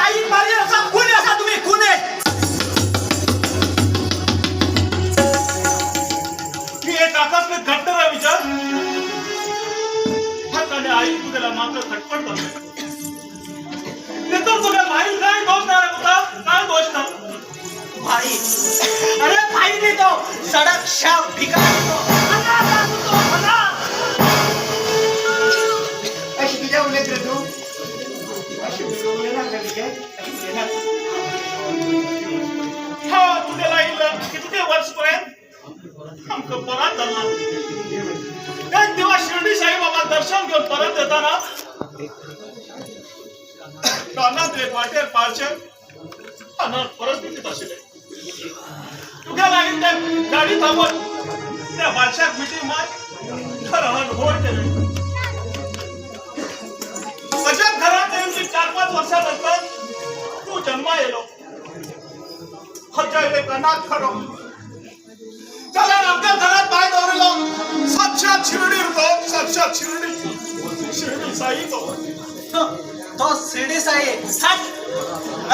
आईक मारी असा कोण असा तुम्ही कोण? ही एक आकस्मिक घटना रे विचार आणि आई तुझ्याला मात्र खटपट करते. तर तुझ्या भाई काय दोष नाही रे पुता, काय दोष नाही? भाई, अरे भाई नाही तो सडक शाप भिकारी तो. अनाथ असू तो, अनाथ. अशी तुझ्या उलट रे तू अशी उलट ना का काय अशी उलट. हा तुझ्या लाईनला किती वर्ष पर्यंत आमचं परत झाला. एक दिवस शिर्डी साईबाबा दर्शन घेऊन परत येताना कानात एक वाटेर पारशे अनाथ परिस्थितीत आशिल्ले. तुगे लागीं ते गाडी थांबोवन त्या बादशाक मिठी मार घरान होय केले. अशा घरात येऊन 4-5 वर्षां नंतर तू जन्मा येलो. हज्जा एक अनाथ खरो. चला आमच्या घरात पाय दवरलो साक्षात शिर्डी तो, साक्षात शिर्डी शिर्डी साई तो. तो शिर्डी साई साठ.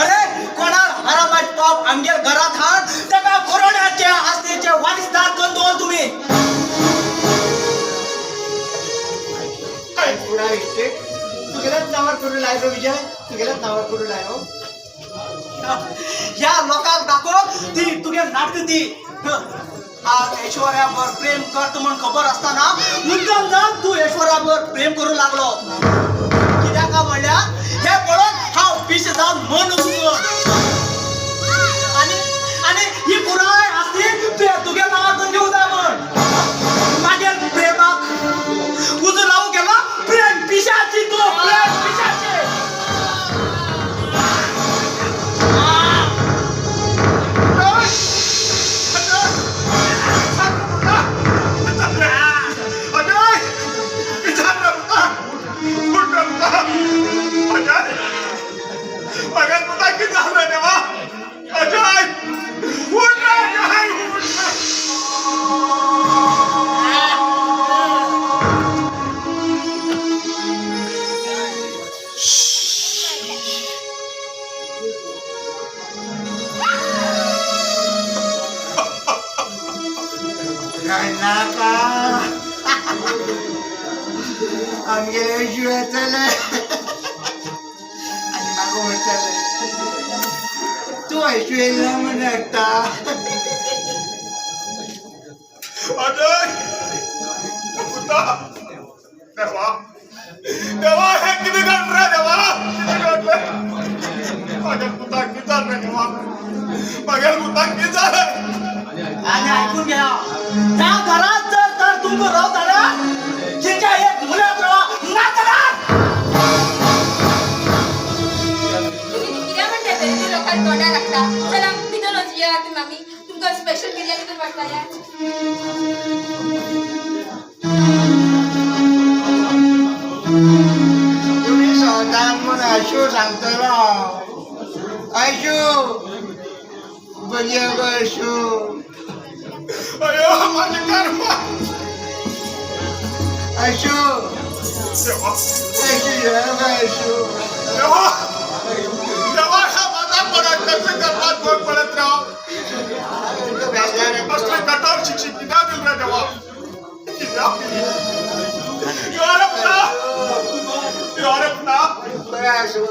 अरे कोणाल हरामात पाप आमगेर घरात हाड तेका कोरोण्याचे आस्तेचे वारिसदार करून दवर तुम्ही. काय पुढा इस्टेट तुगेल्याच नावार करून लायलो विजय, तुगेल्याच नावार करून लायलो. ह्या लोकांक दाखव ती तुगे नाटक ती. आज ऐश्वर्यावर प्रेम करत म्हण खबर असताना मुद्दाम जावन तू ऐश्वर्यावर प्रेम करू लागलो. कित्याक काय म्हणल्यार हे पळोवन हांव पिशें जावन मन वचून आणि आणि ही पुराय आसती तुवें तुगे नांवार करून घेवंक जाय म्हण. मागीर प्रेमाक उजो लावूंक गेलो. प्रेम पिशाची तूं, प्रेम पिशाची. अजय, विचार रे पुता, उठ रे पुता. अजय, मगर पुता किती झालं रे देवा? अजय, उठ रे, अजय, उठ रे. नाका आमगेले येतले आनी म्हाका व्हरतले. तूं ऐशू येयला म्हण हाडटा. अजय पुता, देवा देवा, हे किती घडलं रे देवा, किती घडलं? माझ्या पुता किती झालं रे देवा, माझ्या पुता किती झालं? आणि ऐकून घ्या, त्या घरात जर तर तुमचं राव जाल्यार तिच्या एक मुलाक राव ना जाल्यार. तुम्ही कित्याक म्हणताय तरी ती लोकांक तोंडा लागता. चला भितर वचया तुमी, आमी तुमकां स्पेशल बिर्याणी करून वाडटा या. तुमी स्वतान म्हूण अशू सांगतलो. अशू बरी गो अशू. अयो माझे कर्म. अशू. देवा. अशू ये गो अशू. देवा देवा, ह्या माझा पडत कसे कर्मात भोग पडत राव. असले कठोर शिक्षित कित्याक दिल रे देवा, कित्याक दिली? यो रे पुता, यो रे पुता. बरें आसूं.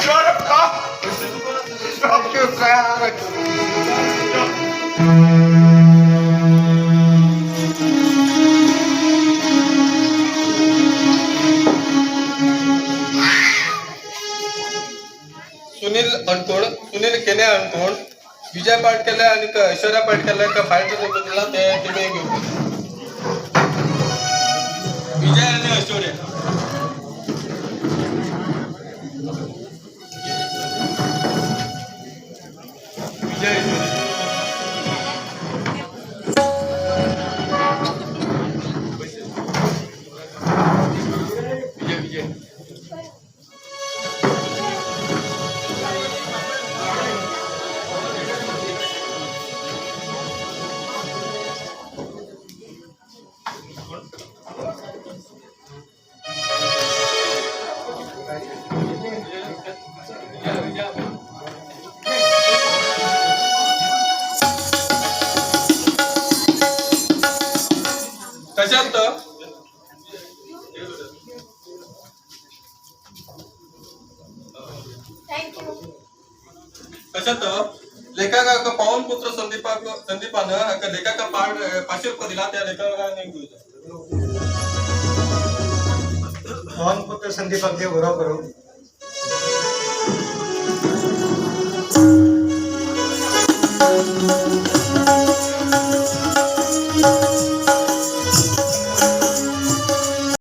यो रे पुता. अशू काय आहा तूं? सुनील अणकोण, सुनील केने अणकोण, विजय पाटकेले आणि ऐश्वर्या पाटकेले फायर दिला ते टिमी घेऊन विजय आणि ऐश्वर्या. विजय ऐश्वर्या. विजय विजय. तशेंच लेखकाक पवन पुत्र संदीपाक संदीपान एका लेखकाक 500 रुपया दिला, त्या लेखकान एक दिवचो. पवन पुत्र संदीपाक देव बरो करूं.